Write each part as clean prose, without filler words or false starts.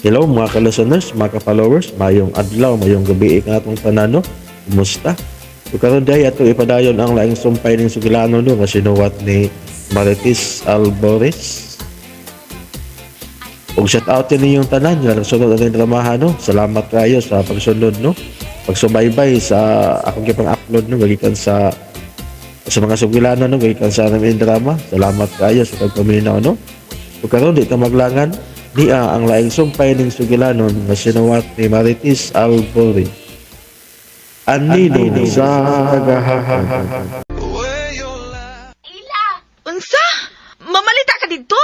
Hello mga ka-listeners, mga ka-followers, mayong adlaw, mayong gabi nga atong tanan, no? Kumusta? So karon diay ato ipadayon ang laing sumpay ning sugilano, no, nga sinuwat ni Marites Albores. Ug shout out din ninyong tanan nga nagsunod aning dramahan, no. Salamat kayo sa pagsunod, no. Pagsubaybay sa akong gipang-upload, no, gikan sa mga sugilano, no, gikan sa aming drama. Salamat kayo sa pagpaminaw, no. Ug karon di ta maglangan niya ang laing sumpay ning sugilanon nga sinuwat ni Marites Albori. Anino sa kagahapon. Ila! Unsa? Mamalita ka dito?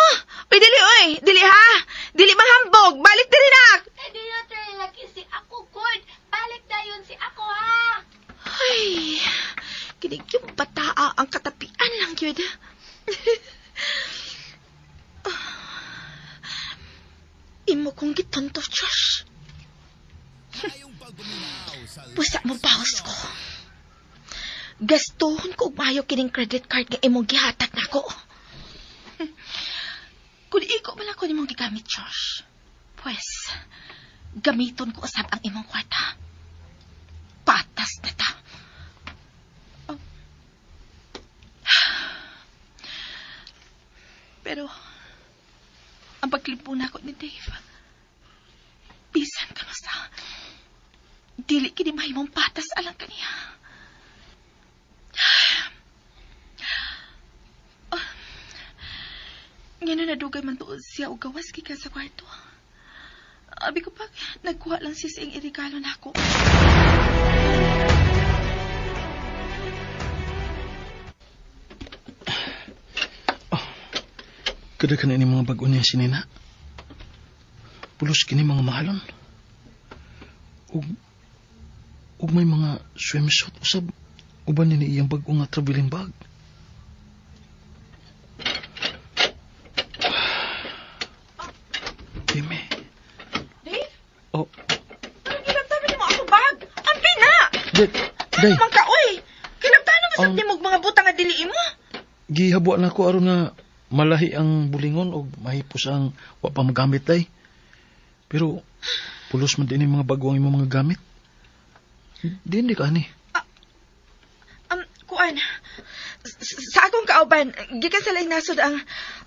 Uy, dili oy! Dili ha! Dili mahambog! Balik diri nak! Hindi na tayo lagi si ako, good. Balik dayon si ako, ha? Ay, kinig yung bataa ang katapian lang yun. Imo kong gitonto, Josh. Pusa mo baos ko. Gastuhon ko og maayo kining credit card nga imong gihatag nako. Kung iko man ako nimong gigamit, Josh. Pues, gamiton ko usab ang imong kwarta. Patas na ta. Oh. Pero, ang pagklipo nako ni Dave, bisan ka sa, dili kini mahimong patas alang kaniya. Ah, ngano nadugay man tuod siya og gawas gikan sa kwarto. Abi ko pag nagkuha lang siya sa iyang irigalo nako. Kada ka na ini mga bag-o niya sinina. Pulos kini mga mahalon. Ug, ug may mga swimsuit usab. Uban ni iyang bag-o nga traveling bag. Dime. Dave? Oh, Anong ginabtabi mo ako bag? Ang pina! di, day, Man ka, oy! Kinabtanan mo sa nimo og mga butang nga dili mo? Gihabwa na ko aron nga malahi ang bulingon og mahipos ang wa pa magamit day. Pero pulos man din yung mga bago ang imong mga gamit. Di ka ani. Kuan. Sa akong kauban, gikan sa laing nasod ang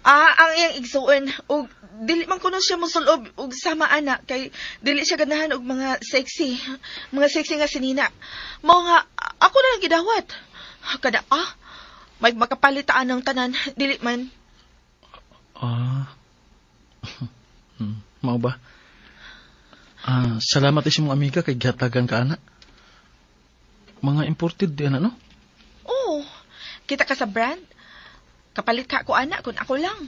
ang iyang igsuon ug dili man kuno siya mosulob og sama ana kay dili siya ganahan og mga sexy nga sinina. Mao nga ako na lang gidawat. Kada may makapalitaan ng tanan, dili man. Ah. Mao ba? Ah, salamat sa imong amiga kay gihatagan ka ana. Mga imported di ana, no? Oo. Kita ka sa brand. Kapalit ka ako ana kung ako lang.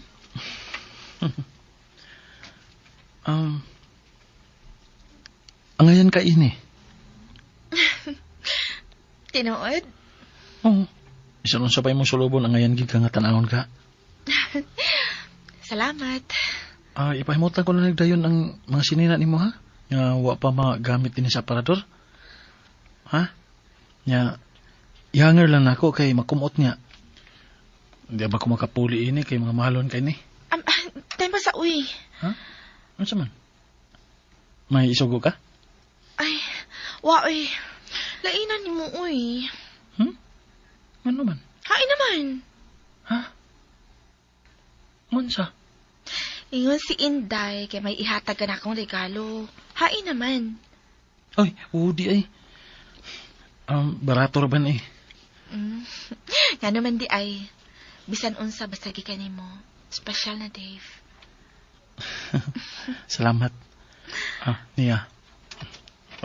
Angayan ka ini. Tinuod? Oo. Bisan unsa pa imong sulobon angayan gid ka nga tan-awon ka. Salamat. Ah, ipahimutan ko na nagdayon ang mga sinina nimo ha. Nga wa pa magamit dinhi sa aparador. Ha? Nya ihanger lang nako kay makumot niya. Hindi ba ko makapuli ini kay mga mahalon kay ni? Time pa sa uwi. Ha? Ano sa man? May isugo ka? Ay, wa uy. Lainan ni mo uy. Ano man? Hain naman. Ha? Unsa? Ingon si Inday kay may ihatag ka na akong regalo. Hain naman. Ay, oo di ay. Barato ra ba ni? Nga naman di ay. Bisan unsa basta gikan nimo. Special na Dave. Salamat. Ah, niya.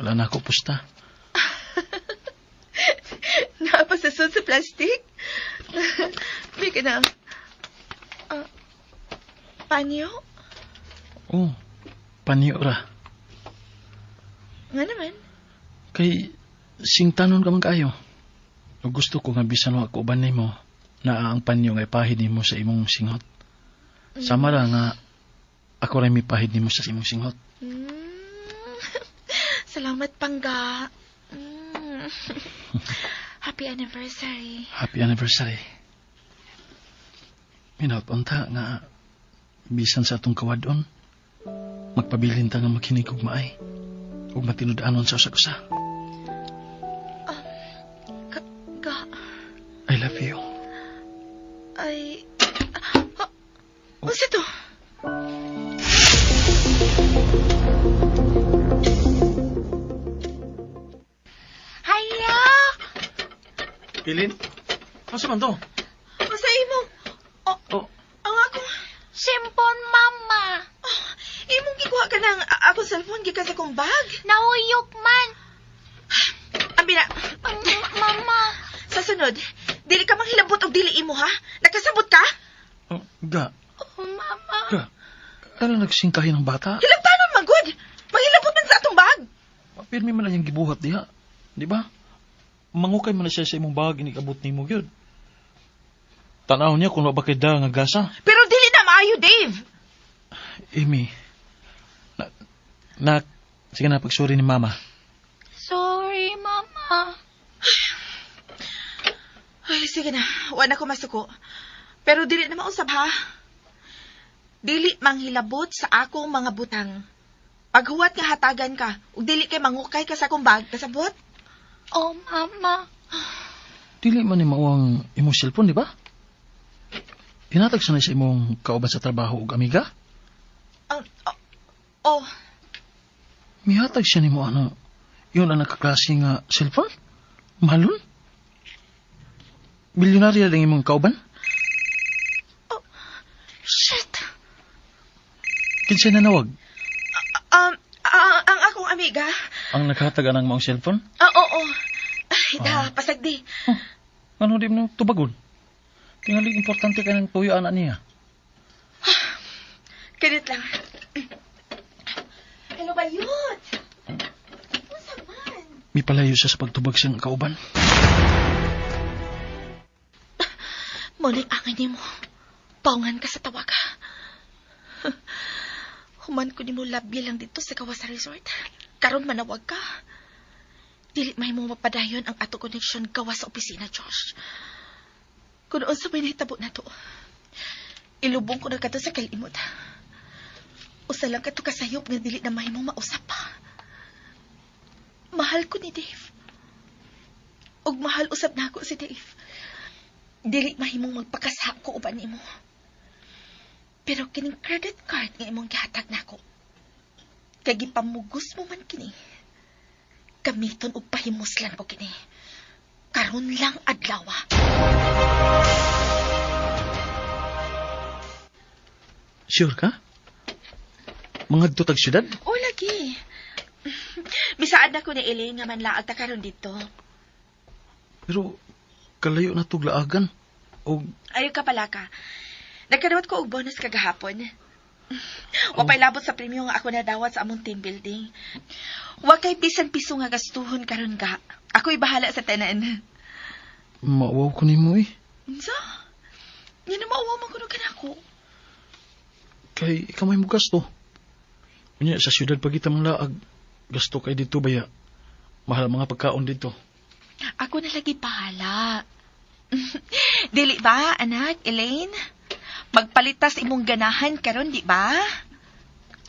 Wala na ako pusta. Napasasod sa plastic? May ka na. Ah, panyo? Oh, panyo ra. Nga naman. Kay singtanon ka man kaayo. Ug gusto ko nga bisan wa ko uban nimo, naa ang panyo nga ipahid nimo sa imong singhot. Sama ra nga ako ra mipahid nimo sa imong singhot. Salamat, Pangga. Happy anniversary. Happy anniversary. Minahot unta nga bisan sa atong kawadon, Magpabilin ta nga maghinig og maay ug matinud-anon sa usag-usa. Ga, I love you. Ay... Ah, unsa to? Haya! Pilin? Asa man to? Unsa imo? Oh, Oh, ang akong... Simpon, mama. Oh, imong gikuha ka ng akong cellphone gikan sa akong bag. Nahuyok man. Abi na, Mama. Sa sunod, dili ka manghilabot og dili imo ha? Nakasabot ka? Oh, ga, Oh, mama. Ga. Ano nagsingkahin ang bata? Hilabtanon man gud. Manghilabot man sa atong bag. Pirmi man na niyang gibuhat diha. Di ba? Mangukay man na siya sa imong bag inikabot nimo gyud. Tanaw niya kung wa ba kay da nga gasa. Pero dili na maayo, Dave. Amy, na, sige na, pag-sorry ni Mama. Sorry, mama. Ay, sige na. Wa na ko masuko. Pero dili na mausab ha. Dili manghilabot sa akong mga butang. Paghuwat nga hatagan ka, ug dili kay mangukay ka sa akong bag, kasabot? Oh, mama. Dili man ni mao ang imong cellphone, di ba? Pinatag sa na sa imong kauban sa trabaho ug amiga? Ang oh, oh, Mihatag siya nimo ano, yun ang nakaklase nga cellphone? Mahalon? Milyonarya lang imong kauban? Shit. Kinsay nanawag? Ang akong amiga. Ang naghatag anang maong cellphone? Ah, oo. Ay, da, pasagdi. Ano di mo tubagon? Tingali importante ka ng tuyo anak niya. Kadit lang. Hello, bayot. Unsa man? Mipalayo siya sa pagtubag siyang kauban. Mao na'y angay nimo. Paungan ka sa tawaga. Human ko nimo labi lang dito sa gawas sa resort. Karon manawag ka. Dili may mo mapadayon ang ato connection gawas sa opisina, Josh. Kung unsa may nahitabo na to, ilubong ko na kato sa kalimot. Usa lang kato kasayop nga dili na mahimong mausap pa. Mahal ko ni Dave. Ug mahal usab nako si Dave. Dili mahimong magpakasa ko uban nimo. Pero kining credit card nga imong gihatag nako. Kay gipamugos mo man kini. Gamiton og pahimuslan ko kini. Karon lang adlaw. Sure ka? Mangadto tag syudad? O lagi. Misaad na ko ni Elaine nga manlaag ta karon dito. Pero kalayo na tug laagan. Og Ayo ka pala ka. Nagkaroon ko og bonus kagahapon. Wa pa'y labot sa premyo nga ako nadawat sa among team building. Wa kay bisan piso nga gastuhon karon ga. Ako'y bahala sa tanan. Mauwaw ko nimo eh. Unsa? Nga na mauwaw man kuno kanako. Kay ikaw may mugasto. Unya sa syudad pag kita mong laag, gasto kay dito baya. Mahal mga pagkaon dito. Ako na lagi bahala. Dili ba, anak, Elaine? Magpalitas imong ganahan karon, di ba?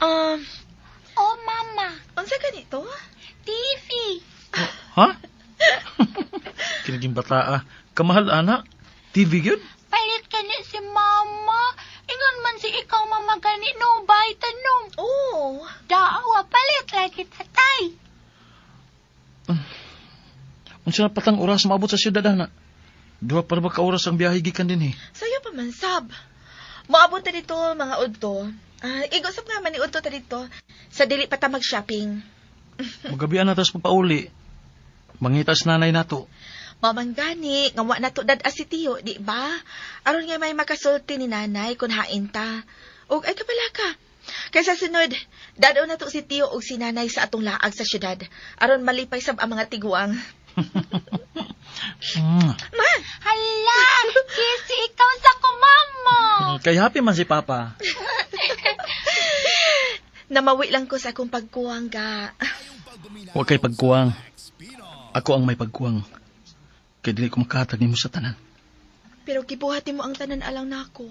Oh, mama. Unsa ganito? TV. Ha? Kinaging bata ah. Kamahal ana. TV gyud? Palit gani si mama. Ingon man si ikaw, mama, gani no, bay tanong. Oh, Daawa, palit lagi tatay. Unsa na patang oras maabot sa syudad ana? Duha pa ba ka oras ang biyahe gikan dinhi? Sayo pa man, sab. Moabot ta dito, mga udto. Ah, igusap nga man ni udto ta dito. Sa dili pa ta mag-shopping. Magabian na tas pagpauli. Mangitas nanay nato. Mamang gani, nga wa na to dad si Tiyo, di ba? Aron nga may makasulti ni nanay kung hain ta. Og ay kapala ka. Kaysa sunod, dadaw na to si Tiyo og si nanay sa atong laag sa syudad. Aron malipay sab ang mga tiguang. Ma! Hala, kisi ikaw sa kumama. Kay happy man si Papa. Namawi lang ko sa akong pagkuwang ga. Wa kay pagkuwang. Ako ang may pagkuwang. Kay dili ko makahatag nimo sa tanan. Pero gibuhat mo ang tanan alang nako.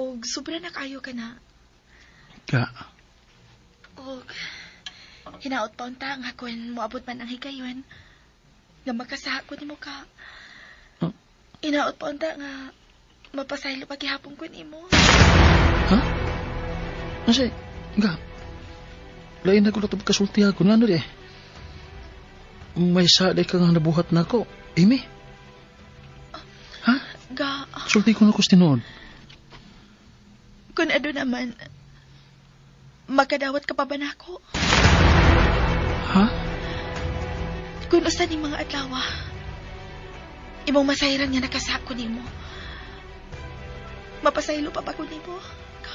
Og sobra na kayo ka na. Ka. Og hinaot pa unta nga kun moabot man ang higayon nga makasaha ko nimo ka. Huh? Hinaot pa unta nga mapasaylo pa gihapon ko nimo. Ha? Nasa, nga. Lain na ko na ito kasulti ako. Ano di eh? May saday ka nga nabuhat na ako. Amy? Ha? Ga, Sulti ko na ko sa tinuod. kun ado naman makadawat ka pa ba nako? Ha? Kun usa ning mga adlaw, imong masayran nga nakasaha ko nimo. Mapasaylo pa ba ko nimo? Ka,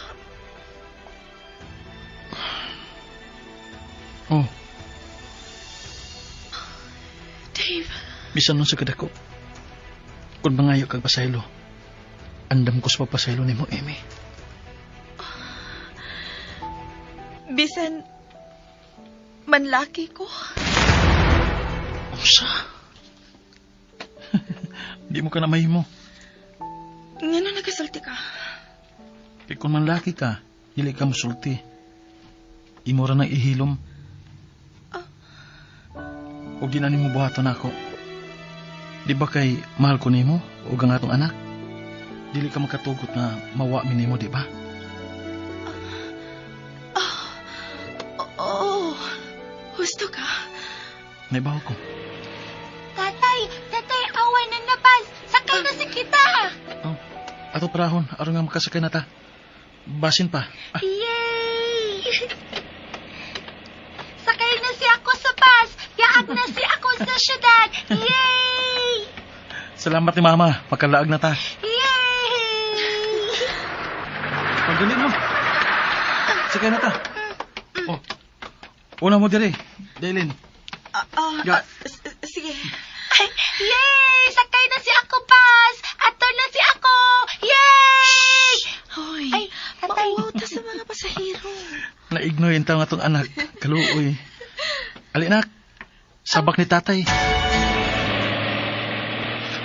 Oh, Dave, bisan nun sa kadako. Kung mangayo kag pasaylo, andam ko sa pagpasaylo nimo, Amy. Bisan manlaki ko. Unsa? Di mo ka na mahimo. Ngano nagasulti ka? Kay kung manlaki ka, dili ka musulti. Imo ra nang ihilom. Ah. Og di na nimo buhaton ako. Di ba kay mahal ko nimo ug ang atong anak? Dili ka makatugot na mawa mi nimo, di ba? Oh, husto ka. Naibaw ko. Tatay, tatay, awan na na bus. Sakay na si kita. Oh, ato prahon, aron nga makasakay na ta. Basin pa. Ah, Yay! Sakay na si ako sa bus. Yaag na si ako sa syudad. Yay! Salamat ni Mama, makalaag na ta. Yay! Pagdali mo. Sakay na ta. Oh. Una mo dire, Daylin. Ga. Sige. Ay, yay! Sakay na si ako bus. Ato na si ako. Yay! Hoy, Ay, tatay. mauwaw ta sa mga pasahero. Naignoy ang taong atong anak. Kaluoy. Alinak, sabak ni tatay.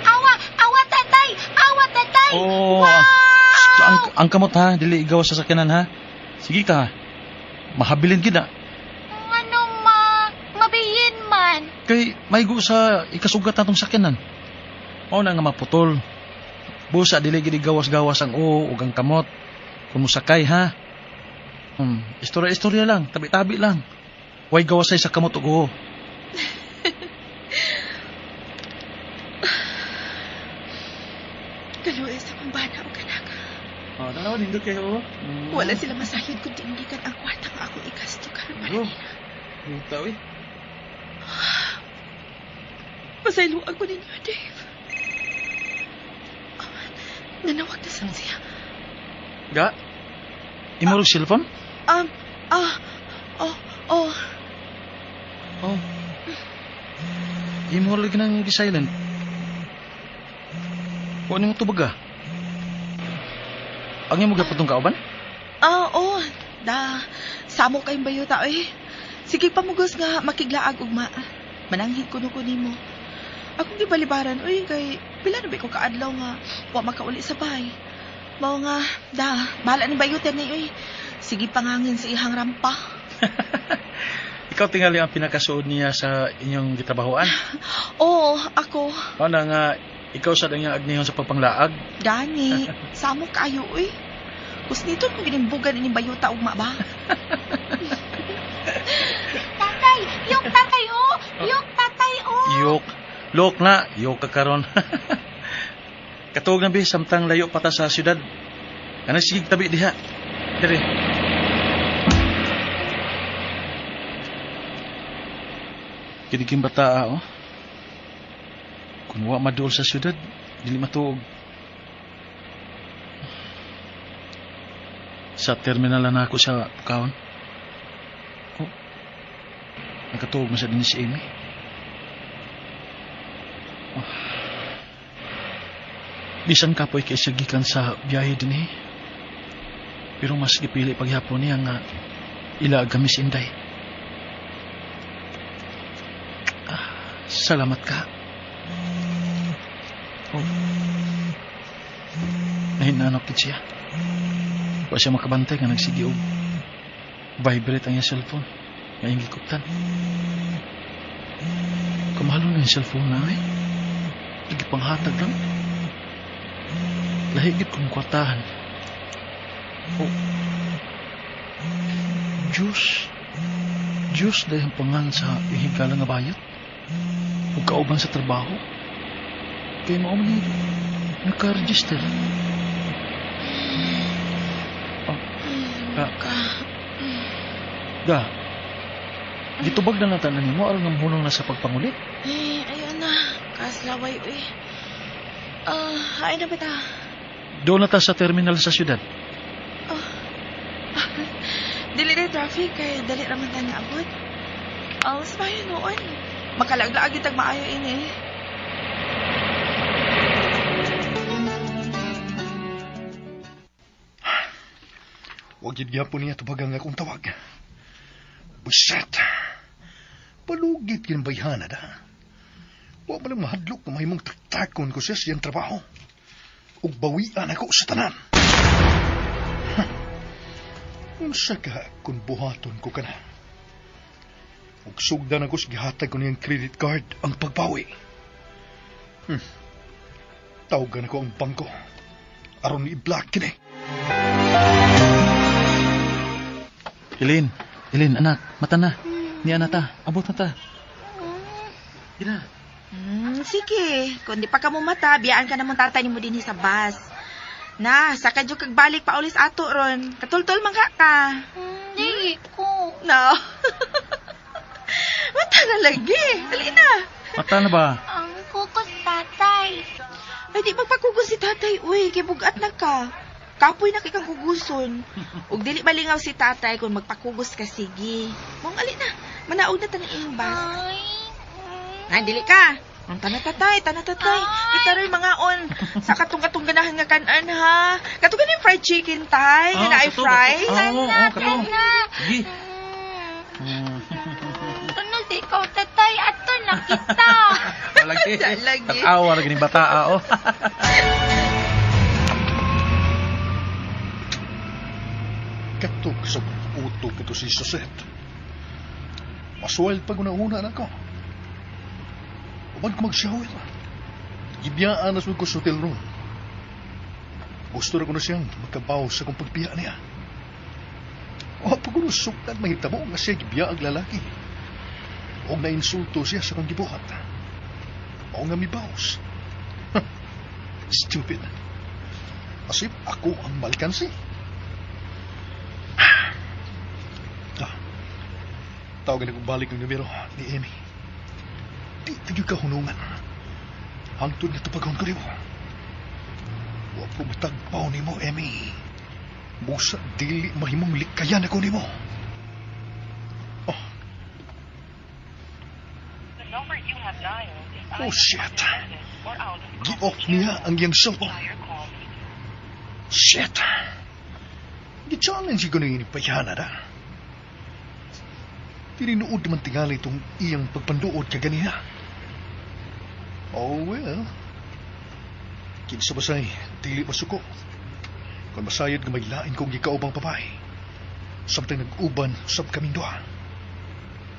Awa, awa tatay! Awa tatay! Oh, Wow! So, ang kamot ha, dili igaw sa sakyanan ha. Sige ka. Mahabilin gid na. Ano ma, mabiyin man. Kay maigo sa ikasugat natong sakyanan. Mao na nga maputol. Busa dili gid gawas-gawas ang uo ug ang kamot. Kung mosakay ha. Istorya-istorya lang, tabi-tabi lang. Way gawasay sa kamot ug uo. Kaluoy sa akong bana o anak. Oh, dalawa nindot kayo. Wala sila masayod kung tingikan ang kwarta nga akong igasto karon para Oh. nila. Puta, uy. Pasayloan ko ninyo, Dave. Ah, nanawag na sa siya. Ga? Imo rog cellphone? Oh, oh. Oh. Imo lagi nang gi-silent. Wa nimo tubag ah. Ang imo gapon tong kauban? Ah, oh. Da, samo kayong bayuta, eh. Sige pamugos nga makiglaag ugma. Mananghid kuno ko nimo. Akong gibalibaran, uy, kay pila na ba ko kaadlaw nga wa makauli sa bahay. Mao nga, da, bahala ni bayutan ni, uy. Sige pangangin sa ihang rampa. Ikaw tingali ang pinakasuod niya sa inyong gitrabahoan. Oo, ako. Mao na nga ikaw sa iyang agnihon sa pagpanglaag. Gani, samo kayo, uy. Kus nito kung ginimbugan ining bayuta ugma ba? Tatay, yung tatay oh! Yung tatay oh! Yok. Lok na, yok ka karon. Katuog na bi samtang layo pa ta sa syudad. Kana sige tabi diha. Dire. Kini bata oh. Kung wa maduol sa syudad, dili matuog. Sa terminal na ako sa Pukaon. Oh. Nakatuog man sa din si Amy. Oh. Bisan kapoy kay siya gikan sa biyahe din eh. Pero mas gipili paghapon niya nga ila kami si Inday. Ah, salamat ka. Oh. Nahinanok gid siya. Wa siya makabantay nga nagsigi og Vibrate ang iyang cellphone. Nga iyang gikuptan. Kamahalo na yung cellphone na eh. Lagi panghatag lang. Lahi gid kong kwartahan. Oh. Diyos. Diyos dahil ang pangan sa ihigala nga bayot. Ug kauban sa trabaho. Kay mao man ni naka-register. Oh. Ah. Ga. Gitubag na nata na nimo aron nga mahunong na sa pagpangulit. Eh, ayun na. Kaslaway, uy. Ah, ay na ba ta? Doon na ta sa terminal sa syudad. Oh. Dili na traffic kay dali raman ta naabot. Ang oh, mayo noon. Makalaglaag itag maayo ini. Wag yun gyapon niya tubagang akong tawag. Buset! Palugit kinbayhana da. Wa man lang mahadlok na mahimong taktakon ko siya siyang trabaho. Ug bawian ako sa tanan. Ha. Unsa ka kung buhaton ko kana? Ug sugdan ako sa gihatag ko niyang credit card ang pagbawi. Tawagan ako ang bangko. Aron i-block kini. Ilin, Ilin, anak, mata na. Niya na ta, abot na ta. Ina. Sige, kung di pa ka mo mata, biyaan ka namang tatay nimo dinhi sa bus. Na, saka jud kag balik pa ulis ato ron. Katultol man ka ka. Dili ko. No. Mata na lagi. Dali na. Mata na ba? Ang kukos tatay. Ay, di magpakugos si tatay. Uy, kay bugat na ka. Kapoy na kay kang kuguson. Ug dili malingaw si tatay kung magpakugos ka, sige. Mong ali na. Manaog na tanang iyong bus. Ay. Ay, dili ka. Ang tana tatay, tana tatay. Ay. Kita rin mga on. Sa katong-katong ganahan nga kanan, ha? Katong ganing fried chicken, tay. Nga na ay fry. Oo, oo, katong. Tana. Sige. Ano si ikaw tatay? Ato na kita. Lagi. Lagi. Tatawa lagi ni bata, oh. Katok sa utok ito si Sosette. Maswel pag una-una na ko. Uban ko mag-shower. Gibiyaan na ko sa hotel room. Gusto na ko na siyang magkabaw sa kong pagbiya niya. O pag suktan mahitabo nga siya gibiya ang lalaki. O nainsulto siya sa kong gibuhat. O nga mibaws. Stupid. Asip ako ang malkansi. Ah, tawagan akong balik ng numero ni Amy. Di tayo kahunungan. Hangtod nga tupagon ko nimo. Wa ko matagpaw nimo, Amy. Busa dili mahimong likayan ako nimo. Oh. Oh shit. Gi-off niya ang iyang cellphone. Shit. Gi-challenge ko ni Payana da. Tininuod man tingali itong iyang pagpanduod kaganiha. Oh well. Kinsa basay, dili masuko. Kung masayod nga may lain kong gikaubang babae. Samtang nag-uban sab kaming duha.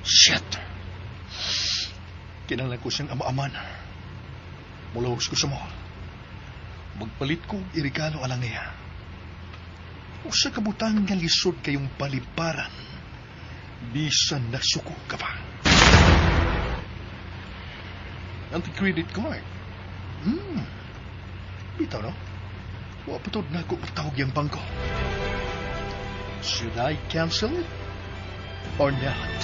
Shit! Kinahanglan ko siyang ama-aman. Mulaos ko sa mall. Magpalit ko og irigalo alang niya. Usa ka butang nga lisod kayong paliparan. Bisan nasuko ka pa. Anti-credit card. Bitaw, no? Wa pa tod na ako matawag yung bangko. Should I cancel it or not?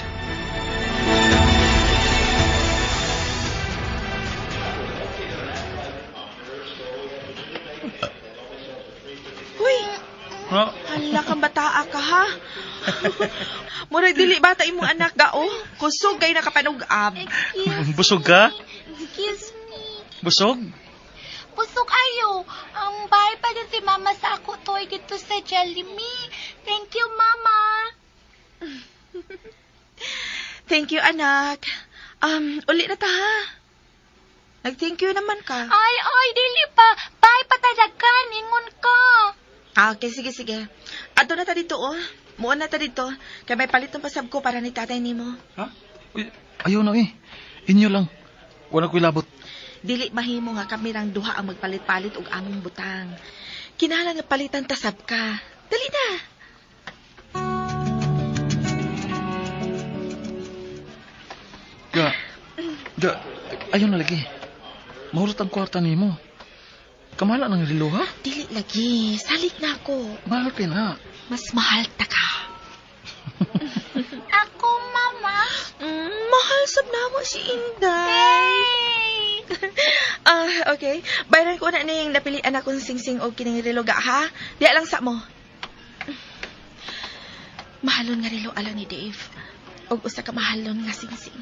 Uy, Oh. hala kang bataa ka, ha? Murag dili bata imong anak ga, oh. Kusog kay nakapanug-ab. Excuse Busog ka? me. Excuse me. Busog? Busog ayo. Ang bahay pa din si Mama sa ako toy dito sa Jollibee. Thank you, Mama. Thank you, anak. Uli na ta, ha? Nag-thank you naman ka. Ay, ay, dili pa. Bye pa talaga. Ningon ka. Ah, okay, sige, sige. Ato na ta dito, oh. Muon na ta dito. Kay may paliton pasab ko para ni tatay nimo. Ha? Uy, ayaw na eh. Inyo lang. Wala ko'y labot. Dili mahimo nga kami rang duha ang magpalit-palit og among butang. Kinahanglan nga palitan tasab ka. Dali na. Ga, ga, ayaw na lagi. Mahurot ang kwarta nimo. Kamala ng relo, ha? Dili lagi. Salig na ako. Mahal kay na. Mas mahal ta ka. Ako, mama. Mahal sab namo si Inday. Hey! Ah, okay. Bayaran ko na ning napilian akong singsing og kining relo ga ha. Diya lang sa mo. Mahalon nga relo alang ni Dave. Og usa ka mahalon nga singsing.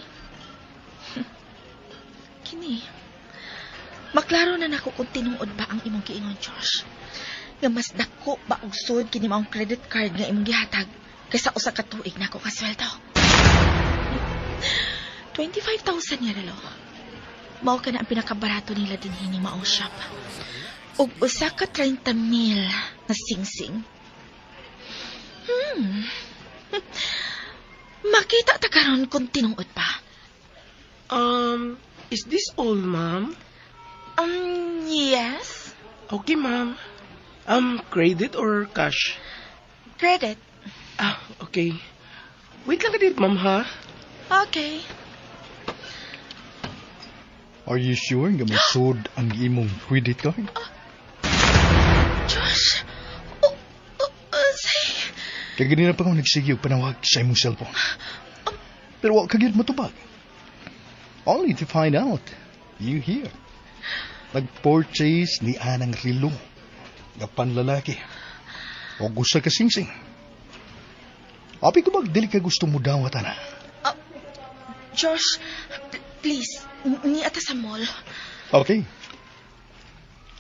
Kini. Maklaro na nako kung tinuod ba ang imong giingon, Josh. Nga mas dako ba og sud kini maong credit card nga imong gihatag kaysa usa ka tuig nako ka sweldo. 25,000 nga relo. Mao ka na ang pinakabarato nila dinhi ni maong shop. Ug usa ka 30 mil na singsing. Makita ta karon kung tinuod pa. Is this all, ma'am? Yes. Okay, ma'am. Credit or cash? Credit. Ah, okay. Wait lang ka dito, ma'am, ha? Okay. Are you sure nga masud ang imong credit card? Josh. Oh, say. Kaya ganina pa ko nagsige og panawag sa imong cellphone. Pero wa ka gyud matubag. Only to find out, you here. Nag-purchase ni anang relo nga panlalaki. O usa ka singsing. Abi ko bag dili ka gusto mo dawat ana. Josh, please, nia ta sa mall. Okay.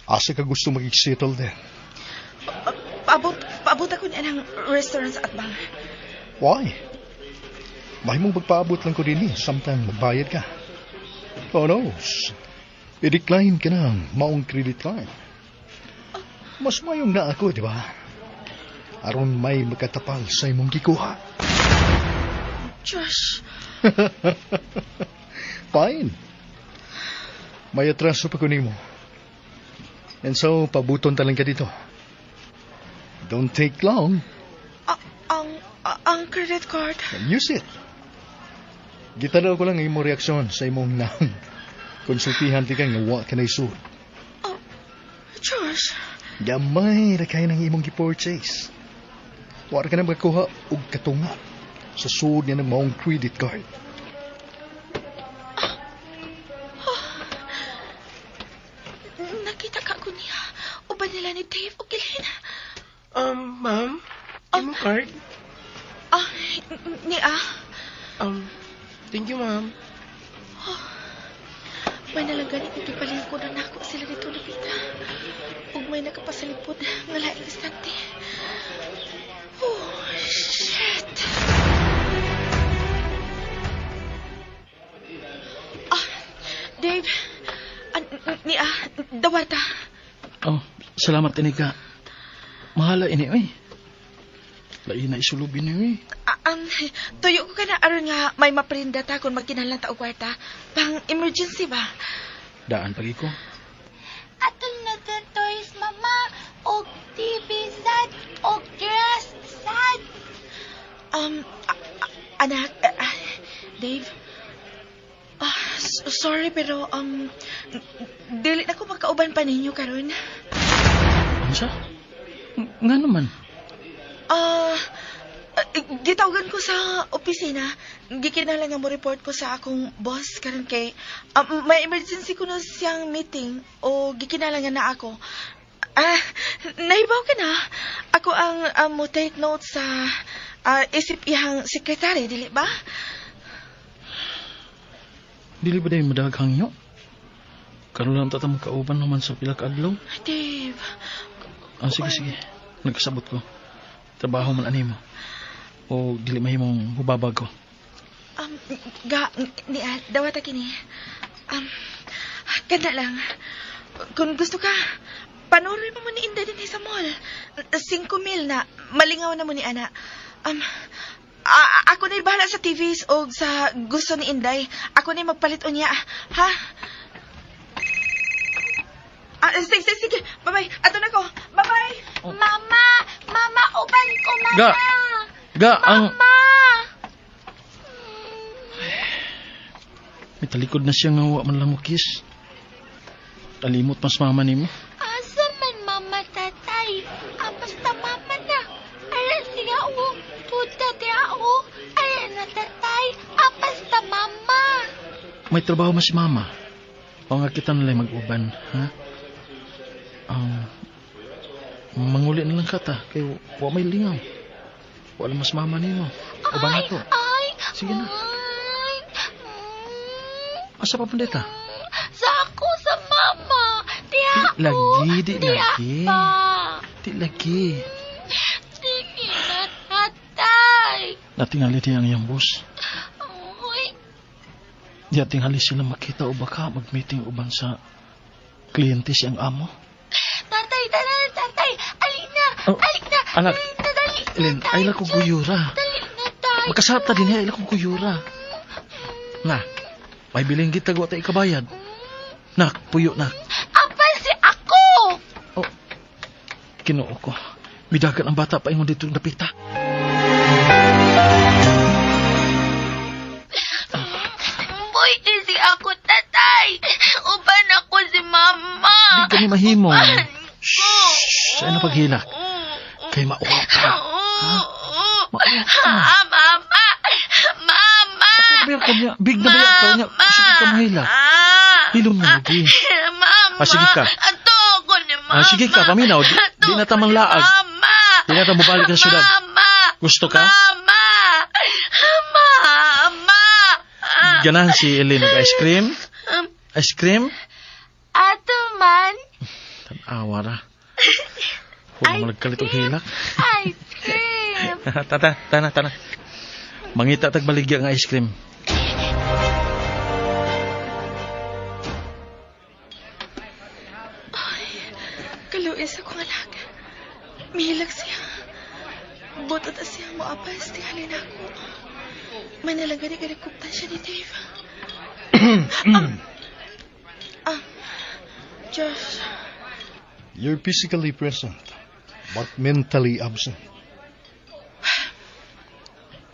Asa ka gusto mag-settle then? Paabot ako niya ng restaurant sa Atbang. Why? Mahimong magpaabot lang ko din eh. Sometime magbayad ka. Who knows? I-decline ka na ang maong credit card. Mas mayong na ako, di ba? Aron may makatapal sa imong gikuha. Josh, Fine. May atraso pa ko nimo. And so, pabuton talang ka dito. Don't take long. Ang credit card. Use it. Gitanaw ko lang ang imong reaksyon sa imong nang konsultihan ti ka nga wa ka na isud. Josh, Gamay ra kay nang imong gi-purchase. Wa ra ka na makakuha og katunga sa sud niya ng maong credit card. Nakita ka ko niya. Uban nila ni Dave o Glenn. Ma'am, imong card? Ah, ni ah. Thank you, ma'am. May nalang gani kung gipalingkod na nako sila dito lupita. Ug may nakapasalipod nga laing istante. Oh, shit. Ah, Dave. Ni ah, dawata. Oh, salamat inika. Mahala ini, oy. Lain na isulubin ni, oy. Ah, tuyo ko ka na aron nga may maprinda ta kung magkinahanglan ta og kwarta. Pang emergency ba? Daan pagi ko. Atol na the toys, mama. Og TV sad. Og dress sad. Anak, Dave. Ah, sorry pero dili na ko makauban pa ninyo karon. Unsa? Nga naman. Ah, gitawagan ko sa opisina. Gikinahanglan nga mo report ko sa akong boss karon kay may emergency ko na siyang meeting o gikinahanglan nga na ako. Ah, naibaw ka na. Ako ang mo take note sa isip iyang sekretary, dili ba? Dili ba dahil madaghang yo? Karon lang ta magkauban naman sa pila ka adlaw. Dave. Ah, sige, sige. Nagkasabot ko. Trabaho man ani mo. O dili mahimong hubabag ko. Ga, ni, ah, dawata kini. Ganda lang. Kung gusto ka, panuroy mo ni Inday din sa mall. 5 mil na, malingaw na mo ni ana. Ako na bahala sa TVs o sa gusto ni Inday. Ako na magpalit unya. Ha? Ah, sige, sige, sige. Bye-bye. Ato na ko. Bye-bye. Mama! Mama, uban ko, mama! Ga! Ga, ang... Mama! May talikod na siya nga wa man lang mo kiss. Talimot mas mama nimo. Asa man, mama, tatay? Ah, basta mama na. Ara siya, oh. Tuta diya, oh. Ara na, tatay. Ah, basta mama. May trabaho man si mama. O nga kita na lang mag-uban, ha? Manguli na lang ka ta, kay wa may lingaw. Wala mas mama nimo. Uban na Ay, to. ay. Sige na. Ay. Asa pa pundeta? Sa ako, sa mama. Diya, Di lagi, di Diya lagi. pa. Di lagi. Sige na, tatay. Natingali di ang iyang boss. Ay, Di atingali sila makita o baka mag-meeting uban sa kliyente siyang amo. tatay, tatay, tatay. Alina, Oh, alina. anak. Alina, dali na, Ellen, tay. ay la kong guyura. Dali na, tay. Makasata din niya, ila kong kuyura. Na, may biling gitag wa ta ikabayad. Nak, puyo nak. Apa si ako? Oh, Kinoo ko. Midagan ang bata paingon dito dapita. Boy, si ako, tatay. Uban ako si mama. Di kami mahimo. Uban ko. Shh, ay na paghilak. Kay mauwaw ka. Ha? Mauwaw ka. Ah, mama! Mama! Bakit ba niya? Big na ba ka niya? Sige ka mahilak. Ah! Hilom na lagi. Mama! Ah, sige ka. Ato ko ni mama. Ah, sige ka, paminaw. Di na tamang laag. Mama! Di na ta mobalik sa syudad. Mama! Gusto ka? Mama! Mama! Ganahan si Ellen og ice cream. Ice cream? Ato man, Tanawa ra. Huwag mo nagkalit og hilak. ice cream. Tata, tana, tana. Mangita tag baligya nga ice cream. Kaluis akong anak. Mihilak siya. Butot na siya mo apas, tingali na ako. Manalaga ni ganagkuptan siya ni Dave. ah, Josh, You're physically present, but mentally absent.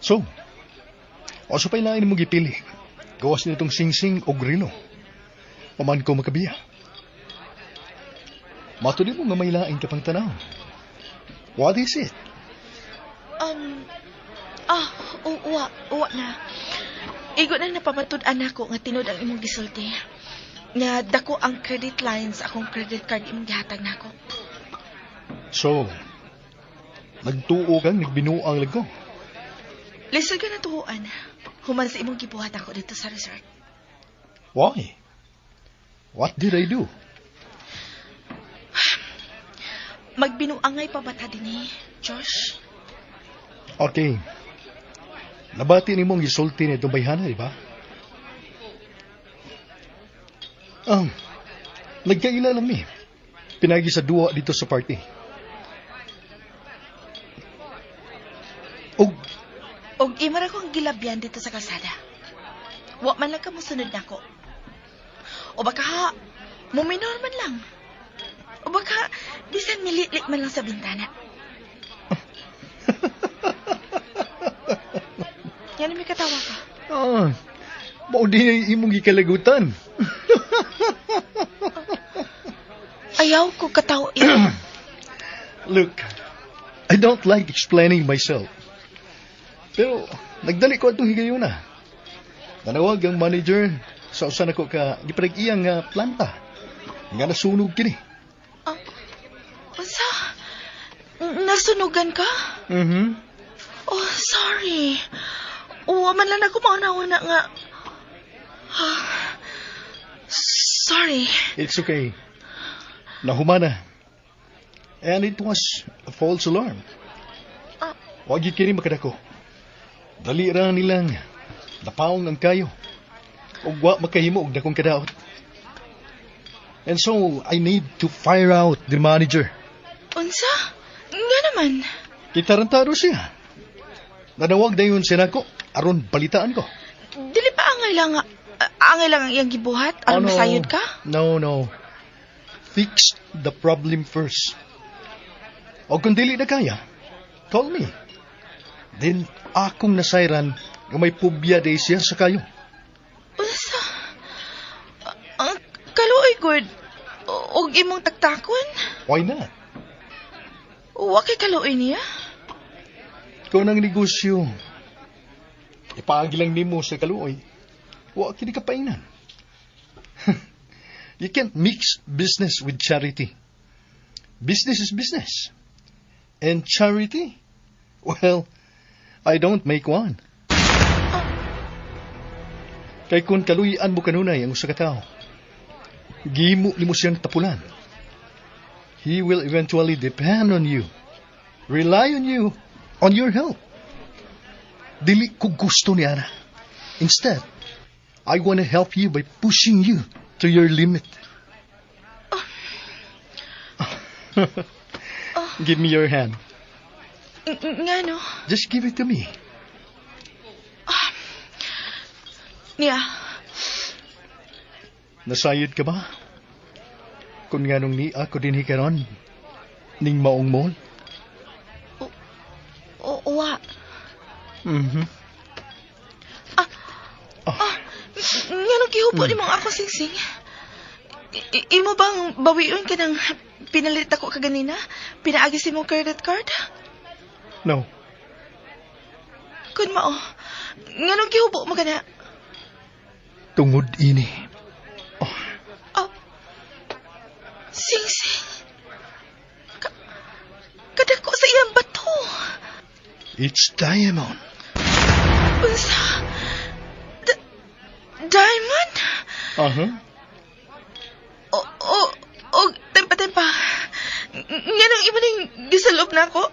So, o sa pailain mo gipili, gawas nitong singsing o grilo. Paman ko makabiya. Matuloy mo nga may lain ka pang tanaw. What is it? um, ah, uwa, uwa na. Igo na napamatud-an ako nga tinud ang imong gisulti. Nga dako ang credit lines akong credit card imong gihatag nako. So, nagtuo kang nagbinuang lang ko. Lisod ka na tuhuan. Human sa imong gibuhat ako dito sa resort. Why? What did I do? Magbinuangay pa ba ta dinhi, Josh? Okay. Nabati ni mong gisulti ni itong bayhana, di ba? Um, nagkaila lang mi. Pinagi sa duwa dito sa party. Og Og imara kong gilabyan dito sa kalsada. Wa man lang ka mosunod nako. O baka muminor man lang. O baka bisan militlit man lang sa bintana. Yan may katawa ka. ah, mao din ang imong gikalagutan. Ayaw ko katawa. Look, I don't like explaining myself. Pero nagdali ko atong higayuna. Nanawag ang manager sa usa nako ka giparag-iyang nga planta nga nasunog kini. Ah, unsa? Nasunugan ka? Mhm. Oh, sorry. Uwa man lang ako mauna-una nga. Ah, sorry. It's okay. Nahumana. And it was a false alarm. Ah. Wag gyud kini makadako. Dali ra nilang napaong ang kayo. Ug wa makahimo og dakong kadaot. And so I need to fire out the manager. Unsa? Nga naman. Kitarantado siya. Nanawag dayon siya nako aron balitaan ko. Dili ba angay lang ang iyang gibuhat aron Oh, no. masayod ka? No, no. Fix the problem first. O kung dili na kaya, call me. Then, akong nasayran nga may pubya day siya sa kayo. Unsa? Ang kaluoy gud og imong taktakon? Why not? Wa kay kaluoy niya? Kung ang negosyo, ipaagi lang nimo sa kaluoy, wa kini kapainan. You can't mix business with charity. Business is business. And charity? Well, I don't make one. Kay kung kaluyan mo kanunay ang usa ka tawo, gihimo nimo siyang tapulan. He will eventually depend on you, rely on you, on your help. Dili ko gusto ni ana. Instead, I want to help you by pushing you to your limit. Give me your hand. Ngano? Just give it to me. Niya. Nasayod ka ba? Kung nganong ni ako dinhi karon, ning maong mall? O, wa. Ah. Nganong gihubo nimo ang akong singsing? Imo bang bawion ka ng pinalit ako kaganina? Pinaagi sa imong credit card? No. Kun mao, nganong gihubo mo kana? Tungod ini. Oh. Singsing. Kadako sa iyang bato. It's diamond. Unsa? Diamond? Uh-huh. O, tempa, tempa. Nganong imo ning gisalob nako?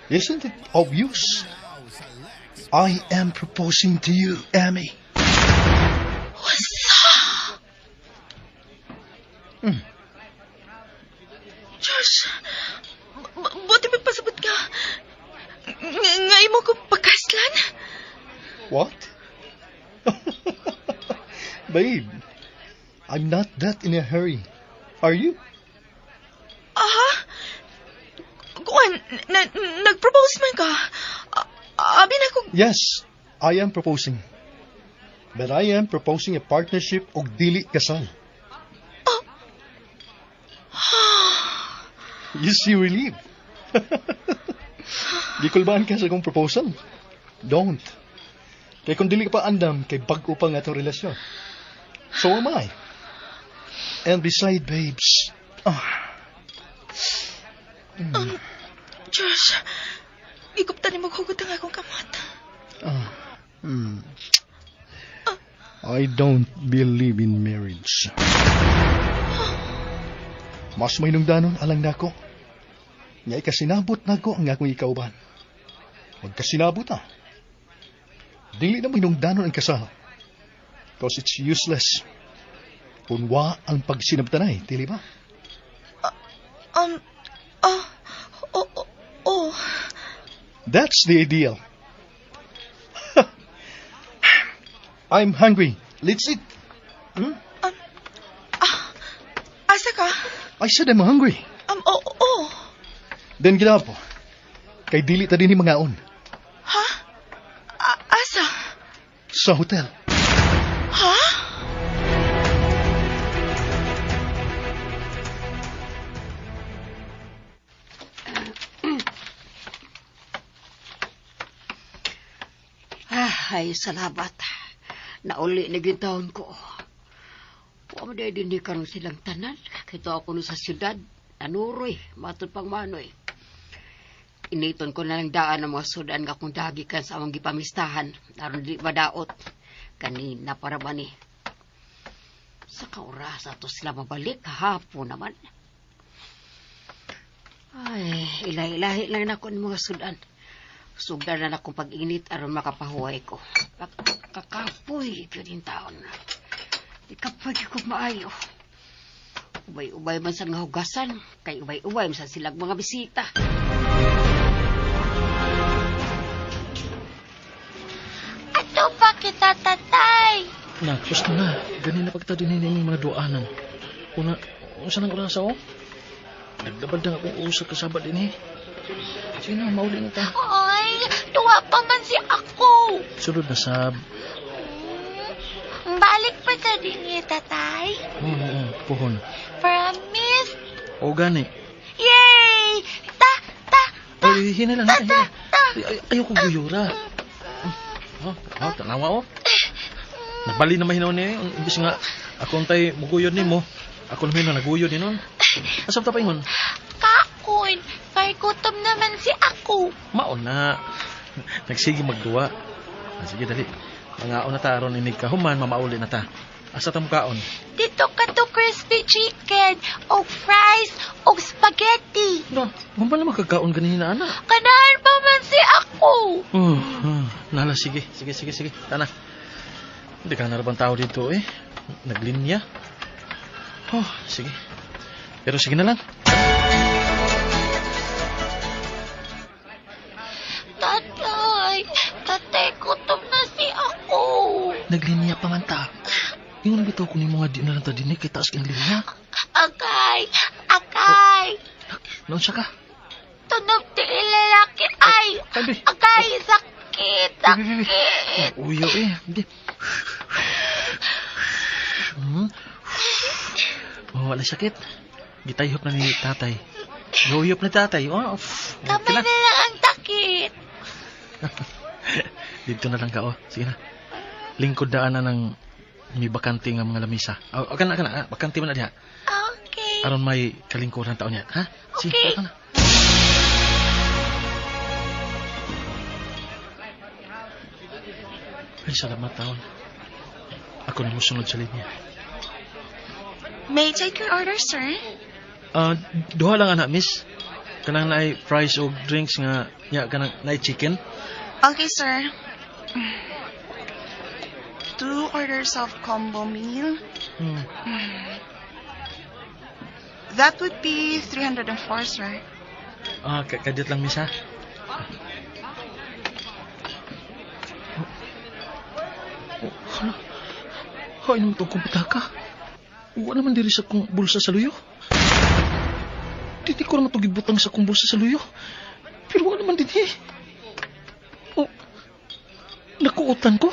Isn't it obvious? I am proposing to you, Amy. Unsa? Josh, buti magpasabot ka. Nga imo ko pagkaslan? What? Babe, I'm not that in a hurry. Are you? Aha. Kuan, nag-propose man ka. Abi na ko. Yes, I am proposing. But I am proposing a partnership og dili kasal. Oh. You see relief. Gikulbaan ka sa akong proposal. Don't. Kay kung dili ka pa andam, kay bag-o pa nga atong relasyon. So am I. And beside, babes, Josh, giguptan nimo hugot ang akong kamot. I don't believe in marriage. Mas mahinungdanon alang nako. Nga ikasinabot nako ang akong ikauban. Magkasinabot ah. Dili na mahinungdanon ang kasal. Because it's useless. Kung wa ang pagsinabtanay, dili ba? Oh. That's the ideal. I'm hungry. Let's eat. Asa ka? I said I'm hungry. Oh. Then get up. Kay dili ta dinhi mangaon. Ha? Asa? Sa hotel. Ha? Ah, ay, salamat. Nauli na gyud taon ko. Wa man din ni karon silang tanan. Kito ako no sa syudad. Nanuroy, matod pang manoy. Initon ko na lang daan ang mga sudan nga akong dagikan sa among gipamistahan. Aron di madaot. Kanina para ba ni? Sa kaoras ato sila mabalik, hapon naman. Ay, ilahi-ilahi lang nako ni mga sudan. Sugdan na akong pag-init aron makapahuway ko. Kakapoy gyud in taon. Di kapoy ko maayo. Ubay-ubay man sa nga hugasan, kay ubay-ubay man sa silag mga bisita. Na, gusto na. Ganina pagta din ini mga duanan. Una, unsa nang orasa oh? Nagdabal na akong usa kasaba din eh. Sige na, mauli na ta. Ay, tuwa pa man si ako. Sulod na sab. Balik pa ta din eh, tatay. Oo, oo, puhon. Promise. O gani. Yay! Ta, ta, ta. Ay, hinay lang, Ta, hinay. ta, ta. Ay, ay, ayoko guyura. Oh, oh, tanawa oh. Nabali na mahinaw ni. Imbis nga, ako ang tay muguyod nimo. Ako naman na naguyod ni nun. Asam ta paingon? Kaon, kay gutom naman si ako. Maon na. Nagsige magduwa. Ah, sige, dali. Mangaon na ta aron inig ka human, mamauli na ta. Asa ta kaon? Dito ka to crispy chicken, og fries, og spaghetti. No, man na makakaon ganina ana. Kanahan pa man si ako. Oh, oh, nala, sige, sige, sige, sige. Tana. Hindi ka na bang tao dito eh. Naglinya. Oh, sige. Pero sige na lang. Tatay, tatay, gutom na si ako. Naglinya pa man ta. Ingon bitaw ko nimo nga di na lang ta dinhi kay taas kang linya. Agay, agay. Noon siya ka? Tunog ti lalaki ay. Tabi. Agay, sakit, Bibi, bibi. sakit. Uyo eh. Hindi. Oh, wala sakit. Gitayhop na ni tatay. Guyop ni tatay. Oh, pff, okay Kamay na. na lang ang sakit. Dito na lang ka, oh. Sige na. Lingkod daan na ng may bakante nga mga lamisa. Oh, okay na, okay na. Ah, bakante man na diha. Okay. Aron may kalingkuran taon niya. Ha? Sige, Okay. okay na. Ay, salamat taon. Ako na musunod sa linya. May I take your order, sir? Ah, duha lang anak, miss. Kanang naay fries o drinks nga nya kanang naay chicken. Okay, sir. 2 orders of combo meal. That would be 304, sir. Ah, kadiyot lang, miss, ha? Oh, hala. Hain naman itong kumpitaka. Wala naman diri sa kong bulsa sa luyo. Dili ko naman itong gibutang sa kong bulsa sa luyo. Pero wala naman din eh. Oh, nakuutan ko.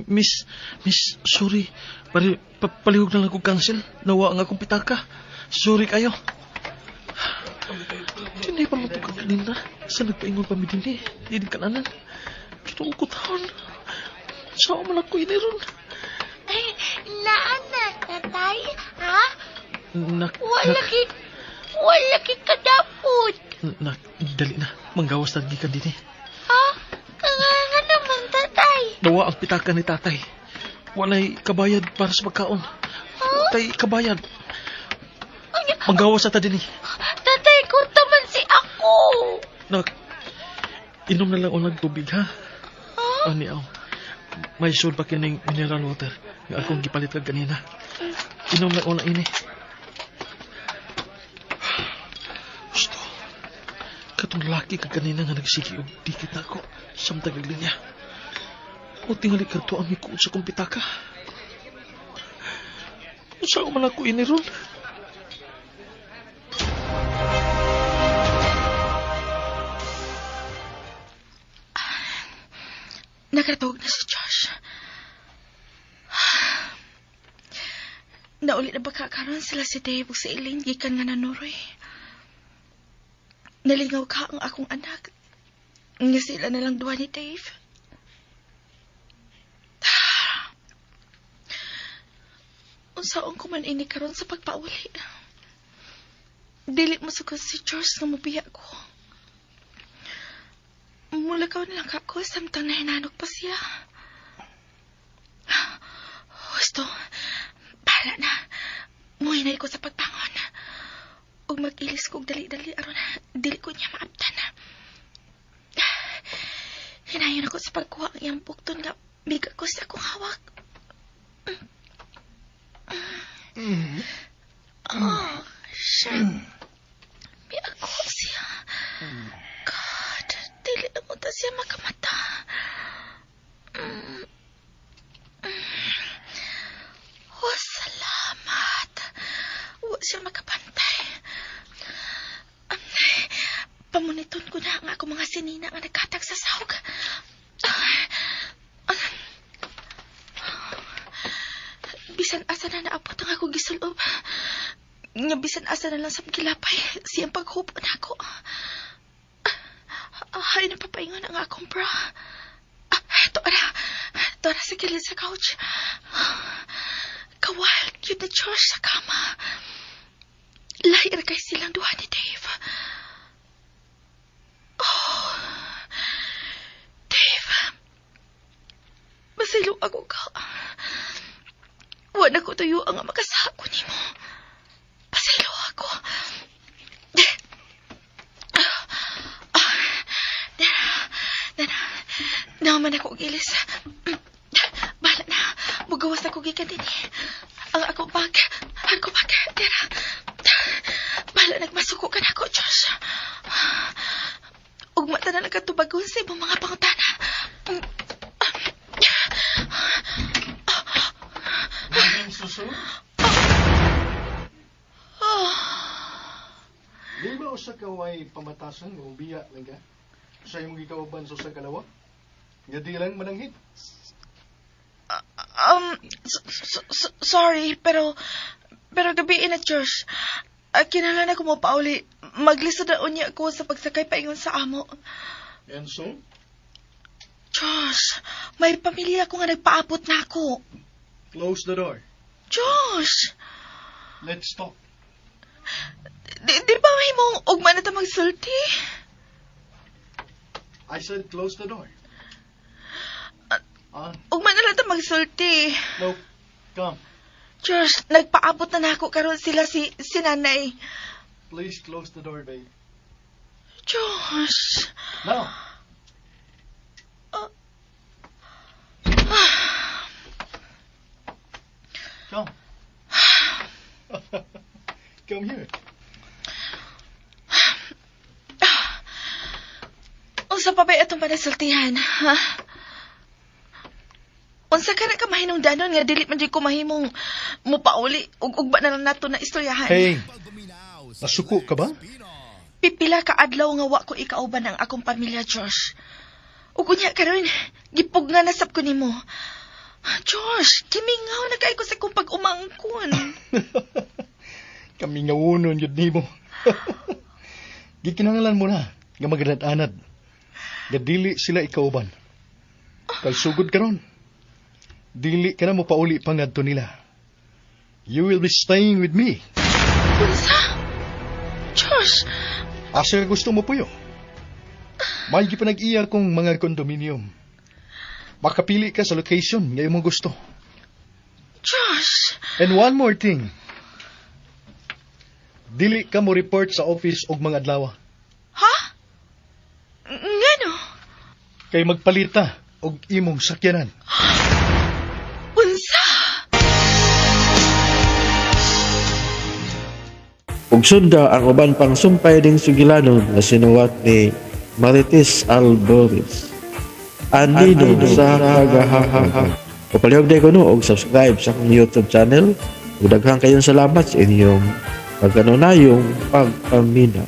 Miss, miss, sorry. Palihog na lang ko cancel. Nawa ang akong pitaka. Sorry kayo. Dinay pa mo ito kaganina. Sa nagpaingon pa mi din eh. Di din kananan. Kinuo ko taon. Saan man ako iniron? Ay, naan na, tatay? Ha? Nak, Wala ki, wala ki kadapot. nak, dali na. Manggawas na gikan din eh. Ha? Kanganga naman, tatay. Nawa ang pitaka ni tatay. Walay kabayad para sa pagkaon. Walay kabayad. Manggawas na ta din eh. Tatay, gutom man si ako. Nak, inom na lang unang tubig ha. Ani aw. May sud pa kining mineral water nga akong gipalit kag kanina. Inom lang una ini. Gusto. Katong laki kag kanina nga nagsigi og dikit na ako samtang naglinya. O tingali kadto ang mikuot sa kong pitaka. Unsa man ako ini ron? Nakatawag na si Josh. Nauli na ba kakaroon sila si Dave ug si Elaine gikan nga nanuroy. Nalingaw ka ang akong anak. Nga sila na lang duha ni Dave. Unsaon ko man ini karon sa pagpauli. Dili mo sugod si George nga mobiya ko. Mulakaw na lang ako samtang nahinanok pa siya. Gusto, bahala na. Muhinay ko sa pagbangon. Ug mag-ilis ko og dali-dali aron dili ko niya maabtan. Hinayon ako sa pagkuha ang iyang bukton nga biga ko sa akong hawak. Oh, shit. May ako siya. God, dili na ta siya makamata. siya makabantay. Pamuniton ko na ang akong mga sinina nga nagkatag sa sahog. Bisan asa na naabot ang akong gisulob. Nga bisan asa na lang sa gilapay, siyang paghupo na ako. Ay, napapaingon ang akong bra. Ito ara. Ito ara sa kilid sa couch. Kawal, yun na Josh sa kama. Lahir kay silang duha ni Dave. Oh, Dave. Masilo ako ka. Wala ko tuyo ang makasako nimo. Pasaylo ako. Dara, naman ako gilis. Bahala na. Mugawas ako gikan dinhi. Ang ako bag. Ako bag. Dara. Bahala nagmasuko ka na ako, Josh. Ugma ta na nagkatubagon sa imong mga pangutana. Morning, Susu. Oh. Di ba usa ka way pamatasan nga biya lang ka? Sa imong gikauban sa usa ka lawa? Nga di lang mananghid. Sorry, pero gabi na, Josh. Kinahanglan ako mo pauli. Maglisod na unya ko sa pagsakay paingon sa amo. And so? Josh, may pamilya ko nga nagpaabot na ako. Close the door. Josh! Let's talk. Di ba mahimong ugma na ta magsulti? I said close the door. Ugma na lang ta magsulti. No. Come. Josh, nagpaabot na nako karon sila si nanay. Please close the door, babe. Josh! Now. Come. Come here. Unsa pa ba atong panasultihan, ha? Unsa ka na ka mahinungdanon nga dili man jud ko mahimong mupauli ug ugba na lang nato na istoryahan. Hey, nasuko ka ba? Pipila ka adlaw nga wa ko ikauban ang akong pamilya, Josh. Ug unya karon, gipugna na sab ko nimo. Josh, gimingaw na kay ko sa akong pag-umangkon. Kami nga unon yun nimo. Gikinahanglan mo na nga maganad-anad. Nga dili sila ikauban. Kay sugod karon. Dili ka na mo pauli pa ngadto nila. You will be staying with me. Unsa? Josh, Asa ka gusto mo puyo? May gipanag-iya kong mga condominium. Makapili ka sa location nga imong gusto. Josh. And one more thing. Dili ka mo report sa office og mga adlaw. Ha? Ngano? Kay magpalita og imong sakyanan. Unsa? Ug sunda ang uban pang sumpay ding sugilanon nga sinuwat ni Marites Alboris. Anino sa kagahapon. Palihog diay kuno og subscribe sa akong YouTube channel. Ug daghang kayong salamat sa inyong pagkanunayong pagpaminaw.